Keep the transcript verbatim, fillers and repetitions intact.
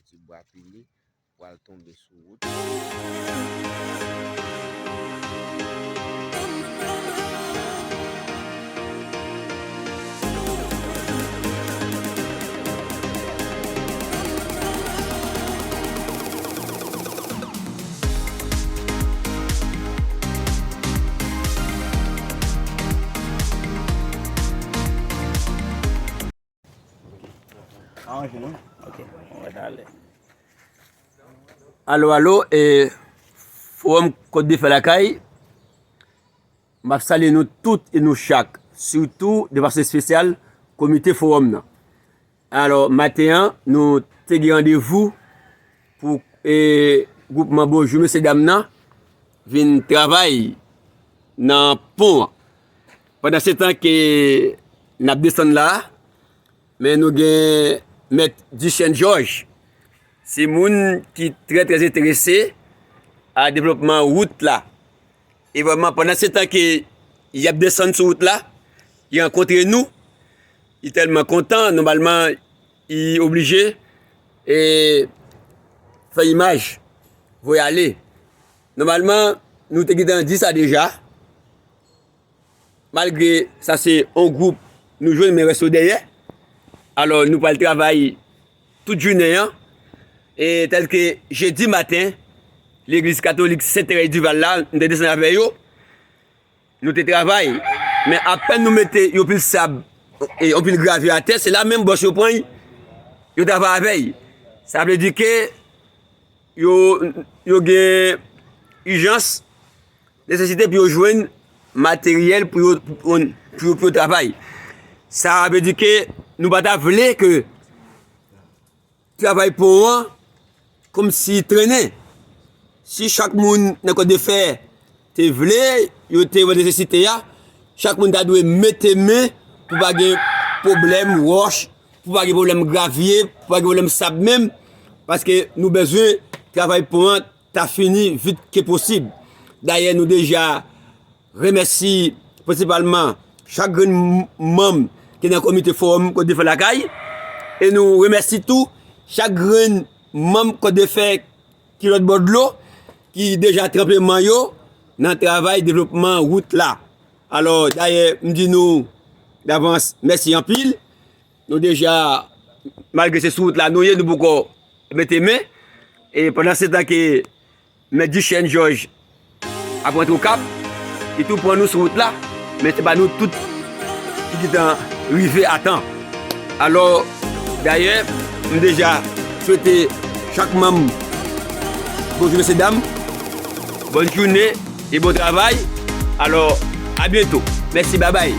ti bwa pile, pral tonbe sou wout. Aranje nou. Ok, on va aller. Alo, alo, e, Fowòm Kòdefè Lakay, m ap salye nou tout e nou chak, sitou de fason espesyal komite fowòm nan. Alò, maten an, nou te gen randevou pou, e, gwoupman Bonjou Mesye Dam nan vin travay nan pon an. Pandan se tan ke n ap desann la a, men nou gen Mèt Duchesne Georges. Se moun ki trè, trè enterese a devlopman wout la. E vrèman, pandan se tan ke y ap desann sou wout la, li rankontre nou, li tèlman kontan, nòmalman, li oblije, e, fè imaj, voye ale. Nòmalman, nou te gentan di sa deja. Malgre sa se yon gwoup nou jwenn, men rès yo dèyè. Alò, nou pral travay tout jounen an. E tèlke jedi maten, legliz katolik Sentèrèy Dival la, nou te desann avè yo. Nou te travay. Men apèn nou mete yon pil sab e yon pil gravye atè, se la menm bòs yo pran l, yo travay avè l. Sa vle di ke yo, yo gen ijans, nesesite pou yo jwenn materyèl pou yo, pou, pou, pou yo travay. Sa vle di ke nou pa ta vle ke travay pon an kòmsi trennen. Si chak moun nan Kòdefè te vle, yo te wè nesesite a, chak moun ta dwe mete men pou pa gen pwoblèm wòch, pou pa gen pwoblèm gravye, pou pa gen pwoblèm sab menm, paske nou bezwen travay pon an ta fini vit ke posib. Dayè, nou deja remèsi prensipalman chak grenn m-, manm ki nan komite Fowòm Kòdefè Lakay, e nou remèsi tou chak grenn manm Kòdefè ki lòt bò dlo, ki deja tranpe men yo nan travay devlopman wout la. Alò, dayè, m di nou davans, mèsi anpil. Nou deja, malgre se sou wout la nou ye, nou poko mete men. E pandan se tan ke Mèt Duchesne Georges ap rantre Okap, li tou pran nou sou wout la, men se pa nou tout ki gentan rive a tan. Alò, dayè, m deja swete chak manm bonjou, mesye dam, bòn jounen e bon travay. Alò, a byento. Mèsi, babay.